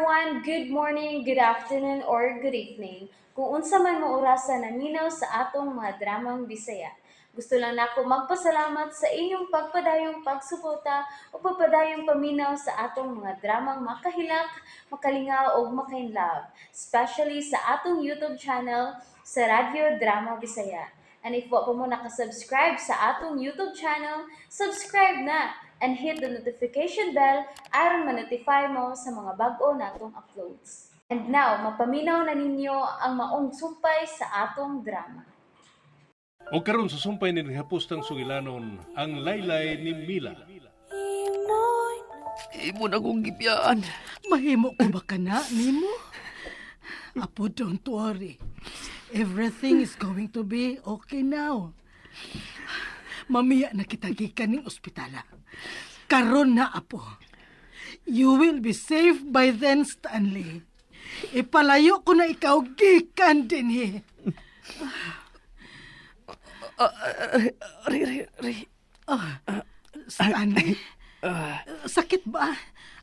everyone! Good morning, good afternoon, or good evening. Kung unsa man mo orasa naminaw sa atong mga dramang Bisaya. Gusto lang nako magpasalamat sa inyong pagpadayong pagsuporta o pagpadayong paminaw sa atong mga dramang makahilak, makalingaw ug makainlove, especially sa atong YouTube channel sa Radyo Drama Bisaya. And if wa pa mo nakasubscribe sa atong YouTube channel, subscribe na and hit the notification bell aron ma-notify mo sa mga bag-o natong uploads. And now, mapaminaw na ninyo ang maong sumpay sa atong drama. O karon sa sumpay ni hapustang sugilanon ang laylay ni Mila. Imo na kong gibiyaan. Mahimo ko ba ka na, nimo? Apo, don't worry. Everything is going to be okay now. Mamiya na kita gikan ning ospitala. Karon na, Apo. You will be safe by then, Stanley. Ipalayo ko na ikaw gikan dinhi. Ari, ari, ari. Stanley, sakit ba?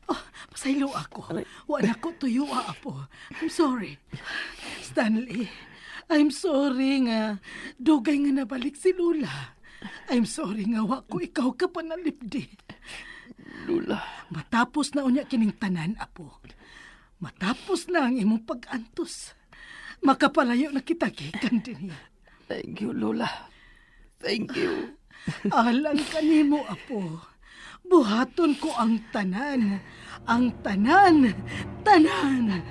Oh, pasaylo ako. Wala ko tuyo, Apo. I'm sorry. Stanley, I'm sorry nga dugay nga nabalik si Lula. I'm sorry nga wa ko ikaw ka panalipdi. Lula. Matapos na unya kining tanan, Apo. Matapos na ang imong pag-antos. Makapalayo na kita gikan dinhi. Thank you, Lola. Thank you. Alang kanimo, Apo. Buhaton ko ang tanan. Ang tanan. Tanan.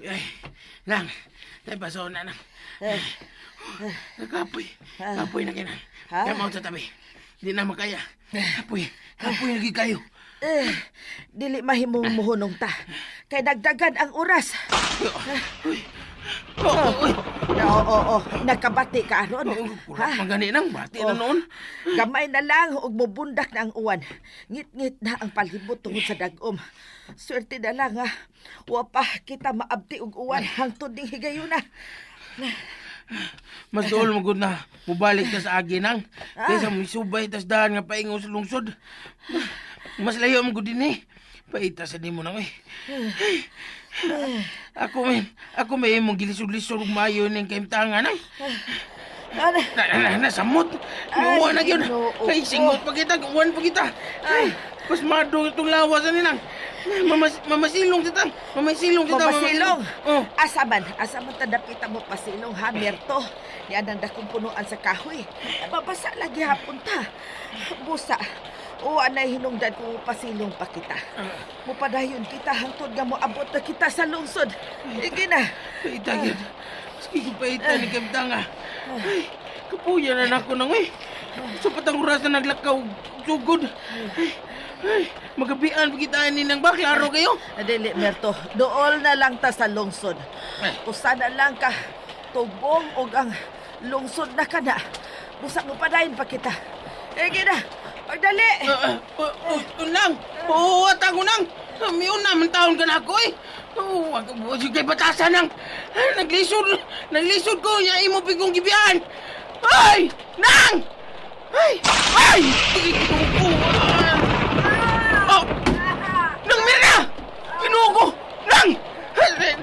Eh, lang, tayo baso na nang. Nakapoy, kapoy na kinang. Kaya mo sa tabi. Di na makaya. Kapoy, kapoy lagi kayo. Eh, dili mahimong muhunong ta. Kay dagdagan ang oras. Uy, oh, uy. Oo, oo, oo. Nakabati ka aron. Kurat man gani nang, bati na Oh. noon. Gamay na lang ug mobundak na ang uwan. Ngit-ngit na ang palibot tungod sa dagom. Swerte na lang ha. Wa pa kita maabti og uwan hangtod ning higayuna. Mas dool mo gud na mubalik ta sa agi nang. Kaysa misubay tas daan nga paingon sa lungsod. Mas layo mo gud dinhi. Paita sa nimo nang eh. Ako may imong gilisod-lisod ug maayo ning kaimtangan nang. Ano? Na, na, na, samot. Ay, Uwan na yun. Ginoo Ay, ko. singot pa kita. Uwan pa kita. Ay, pasmado itong lawas ani nang. Mamasilong kita. Mamasilong kita. Mapasilong. Oh. Asa man, asa man ta dapita mo pasilong ha, Merto. Ni anang dakong punuan sa kahoy. Mabasa lagi hapon ta. Busa. O anay hinungdan ko pasilong pa kita. Mupadayon kita hangtod nga moabot na kita sa lungsod. Sige na. Paita yun. Sige, paita ni Kamtanga. Ay, kapuya na nako nang eh. Sa patang oras na naglakaw, sugod. Ay, ay, magabian pa kita ni nang ba? Klaro kayo? Dili, Merto. Dool na lang ta sa lungsod. Usa na lang ka tubong og ang lungsod na kana. Busa mo padayon pa kita. Sige na. Pagdali. Nang! Oo, at ako nang! Miun na, man taon ka na ako eh! Oo, sige, batasan nang! Naglisod, naglisod ko, ya imo pigong gibian! Ay! Nang! Ay! Ay! Oh! Nang Mirna! Kinuha ko! Nang!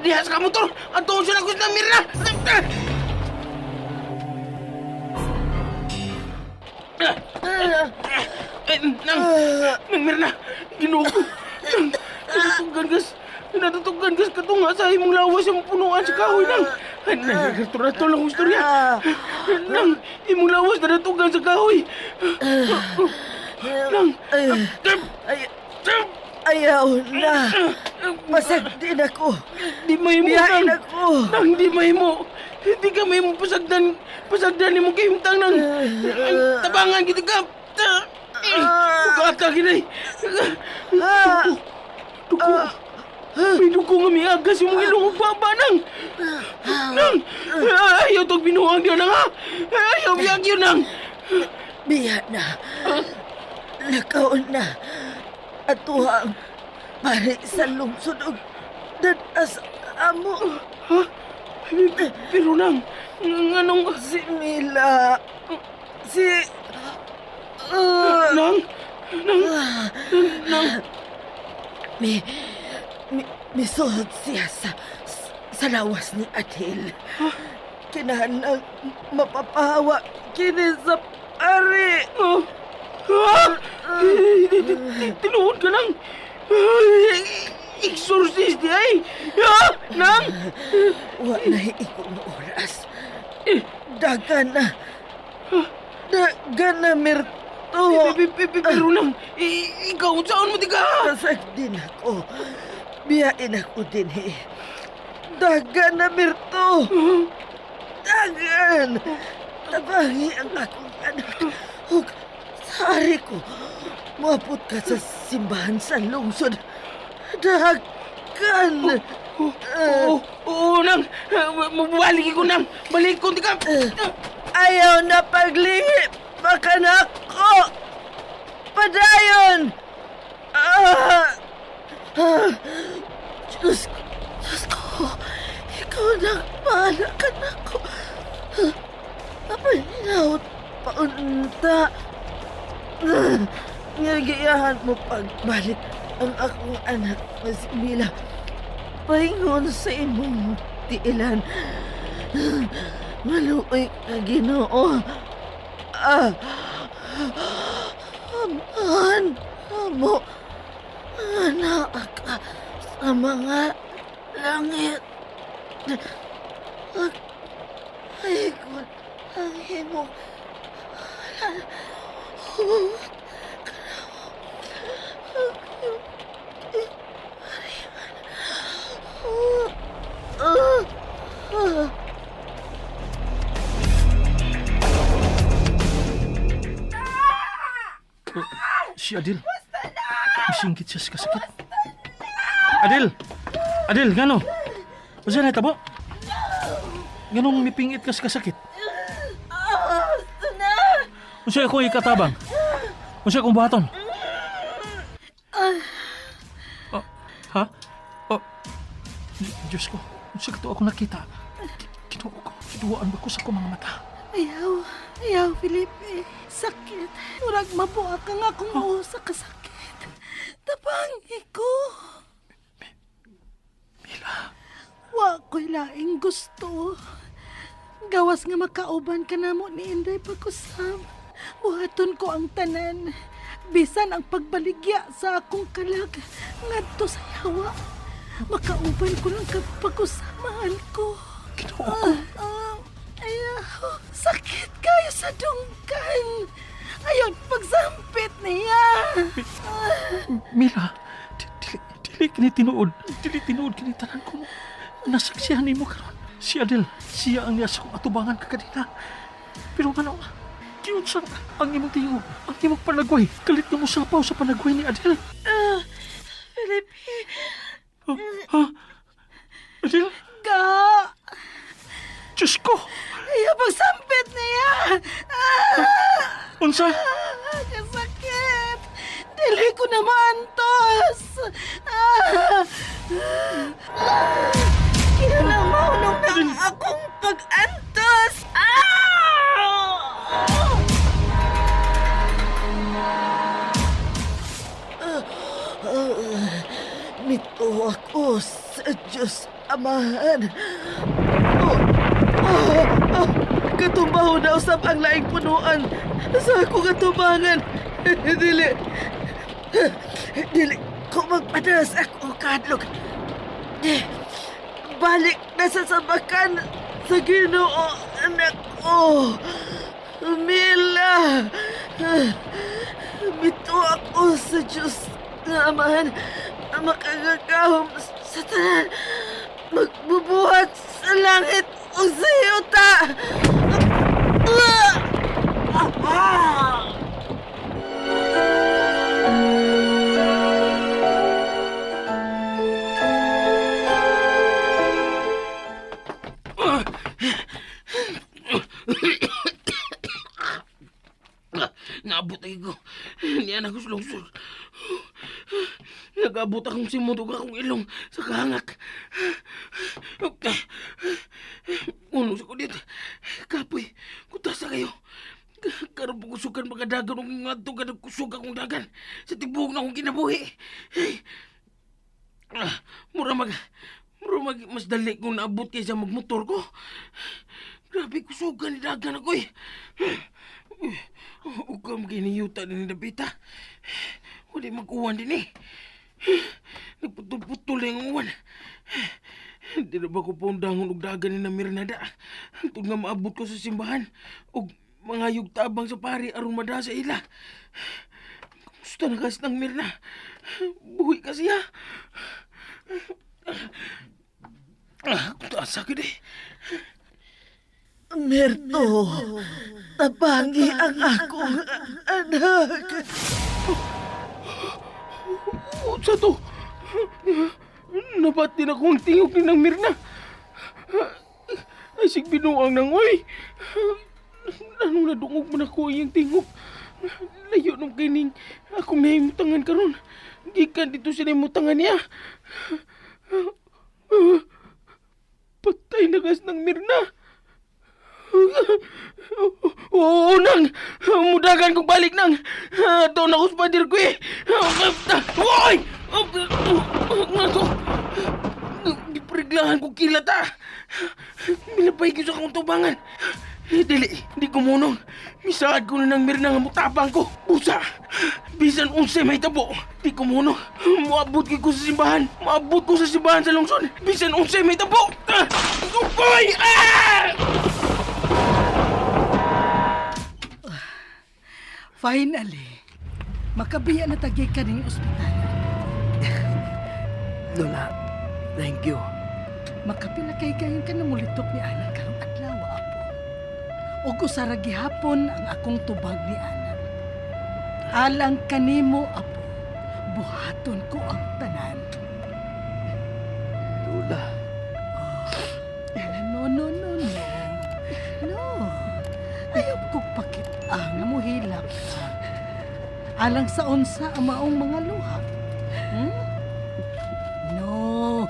Diha sa motor! Ang tuon siya na ko sa Mirna! Eh, nang, nang Mirna, Ginoo ko. Nang, natutugan gas, natutugan gas katunga sa imong lawas yung punuan sa kahoy nang. Ay, nang, nagkaturato lang ang istorya. Nang, imong lawas na natugan sa kahoy. Nang, Ay, ayaw na. Pasagdin ako. Di mahimo, Biyain nang. ako. Nang, di mahimo. Hindi ka mahimo pasagdan, pasagdan nimo kay himtang nang. Ang tabangan kita ka. Ugata ginay. Duko. May duko nga miagas yung mga ilong ug baba nang. Nang, ayaw tog binuang diyo nang ha. Ayaw biyag yun nang. Biya na. Lakaon na. Atuha ang pare sa lungsod og dadas amo. Ha? Pero nang, nganong Si Mila. Si... Nang? Nang! Nang! Nang! Misuhod siya sa lawas ni Adel. Kinahanglan mapapahawa kini sa pari. Oh. Ah! Tinuod ka nang! Exorcist di ay! Ah! Nang! Wa na ikong oras. Dagan na. Dagan na, Mirto. Pero nang, ikaw, saan mo di ka? Kasag din ako. Biyain ako din eh. Dagan na, Mirto. Dagan! Tabangi ang akong anak. Hug, sari ko. Muabot ka sa simbahan sa lungsod. Dagan! Oo, oo, nang. Mabalik ko nang. Balik ko, di ka. Ayaw na paglihi, baka ko! Padayon! Ah! Ah! Diyos ko, Diyos ko, ikaw na bahala ka na ko. Apan hinaut paunta. Nga giyahan mo pagbalik ang akong anak na si Mila. Pahingon sa imong tiilan. Maluoy ka, Ginoo. Ah, Amahan amo anak ka sa mga langit. Ay, ang himong Si Adil. Isingkit siya sa kasakit. Adil! Adil, ngano? Unsa na tabo? Nganong mipingit ka sa kasakit? Unsa akong ikatabang? Unsa akong buhaton? Oh, ha? Oh, Diyos ko, unsa ka to ako nakita? Kinuo ko, kiduwaan ba ko sa akong mga mata? Ayaw, ayaw, Felipe. Sakit. Murag mabuak ang akong huh? Sa kasakit. Tabangi ko. Mila. Wa ko'y laing gusto. Gawas nga makauban ka na mo ni Inday Pagkusam. Buhaton ko ang tanan. Bisan ang pagbaligya sa akong kalag ngadto sa yawa. Makauban ko lang kag pag-usab, mahal ko. Ginoo ko. Ayaw, sakit kayo sa dungkan. Ayaw pagsampit niya. Mila, dili, dili kini tinuod. Dili tinuod kini tanan ko. Nasaksihan nimo karon. Si Adel, siya ang niya sa akong atubangan kaganina. Pero ngano, giunsa ang imong tingog, ang imong panagway. Kalit nga mosapaw sa panagway ni Adel. Felipe, Ha? Adel? Ga! Diyos ko! Ayaw pagsampit niya. Unsa? Kasakit! Dili ko na maantos! Ah! kinahanglan mahunong na ang akong pag-antos. Ah! Mito ako sa Diyos Amahan. Oh, oh, oh, katumbaho na usab ang laing punuan sa akong katubangan. Dili. Dili ko magpadas ako kadlok. Balik na sa sabakan sa Ginoo, anak ko. Mila. Mito ako sa Diyos na Amahan ang makagagahom sa tanan. Magbubuhat sa langit o sa yuta. Ah! Naabot ay ko. Niyan ako sa lungsod. Nag-abot akong simot ug akong ilong sa kahangak. Uno sa kudit. Kapoy, kutas na kayo. Karon pa kusugan makadagan og ngadto ka kusog akong dagan sa tibuok na akong kinabuhi. Ay. Ah, mura mag mas dali kung naabot kaysa magmotor ko. Grabe kusugan ni dagan ako eh. Ugam kiniyuta ni Dabita. Wala mag-uwan din eh. Nagputol-putol na yung uwan. Di na ba ko paundangon og dagan ni na Mirnada? Hantod nga maabot ko sa simbahan og mangayog tabang sa pari aron mada sa ila. Kumusta na kas ng Mirna? Buhi ka siya. Ah, asa ka eh. Merto, tabangi ang akong anak. Unsa to? Nabati na kong tingog ni ng Mirna. Ay, sig binuang nang oy. Anong nadungog man ako iyang tingog? Layo nung kining akong nahimutangan karon. Gikan dito sa nahimutangan niya. Patay na gas ng Mirna. Oo, nang. Mudagan kong balik, nang. Doon ako sa pader ko eh. Hoy! Nga to? Gipriglahan ko kilat ah. Milabay ko sa akong tubangan. Dili, di ko munong. Misaad ko na ng Mirna nga mutabang ko. Busa, bisan unsay may tabo. Di ko munong. Muabot ko sa simbahan. Muabot ko sa simbahan sa lungsod. Bisan unsay may tabo. Ah! Uy! Ah! Finally, makabiya na tagi ka ning ospital. Lola, thank you. Makapila kay kayon ka na mulitok ni Ana karong adlaw, apo. Ug usara gihapon ang akong tubag ni Ana. Alang kanimo, apo, buhaton ko ang tanan. Lola, No, no, no, no. No. Ayaw ko pakit ang muhilak ka. Alang sa unsa ang maong mga luha. Hmm? No,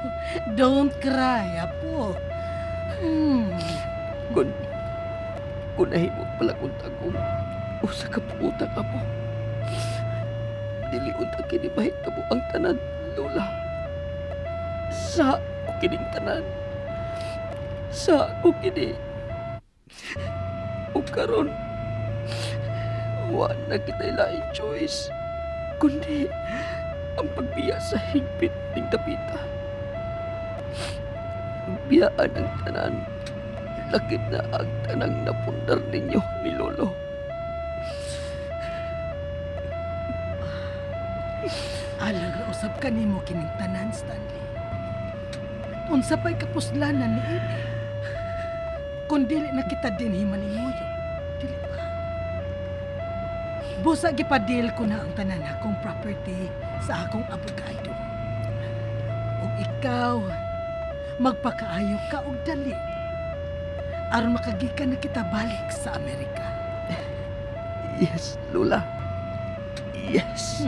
don't cry, apo. Kun, kun nahimo pala kong tagong, usa ka puutan apo. Dili unta kini mahitabo ang tanan, Lola. Sa ko kining tanan. Sa ko kini. Ug karon, wa na kita'y laing choice, kundi ang pagbiya sa higpit ning dapita. Biyaan ang tanan. Lakit na ang tanang napundar ninyo ni Lolo. Alang ra usab kanimo kining tanan, Stanley. Unsa pa'y kapuslanan ni ini? Kung dili na kita dinhi manimuyo, dili ba? Busa gipadil ko na ang tanan akong property sa akong abogado. Ug ikaw, magpakaayo ka og dali. Aron makagikan na kita balik sa Amerika. Yes, Lola. Yes.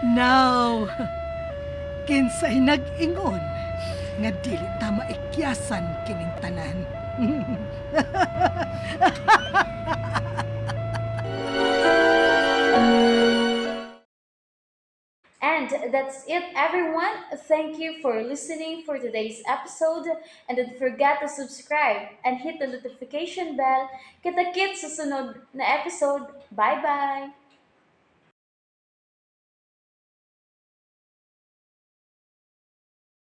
Now, kinsay nag-ingon nga dili ta maikyasan kining tanan. And that's it, everyone. Thank you for listening for today's episode. And don't forget to subscribe and hit the notification bell. Kita-kits sa sunod na episode. Bye-bye!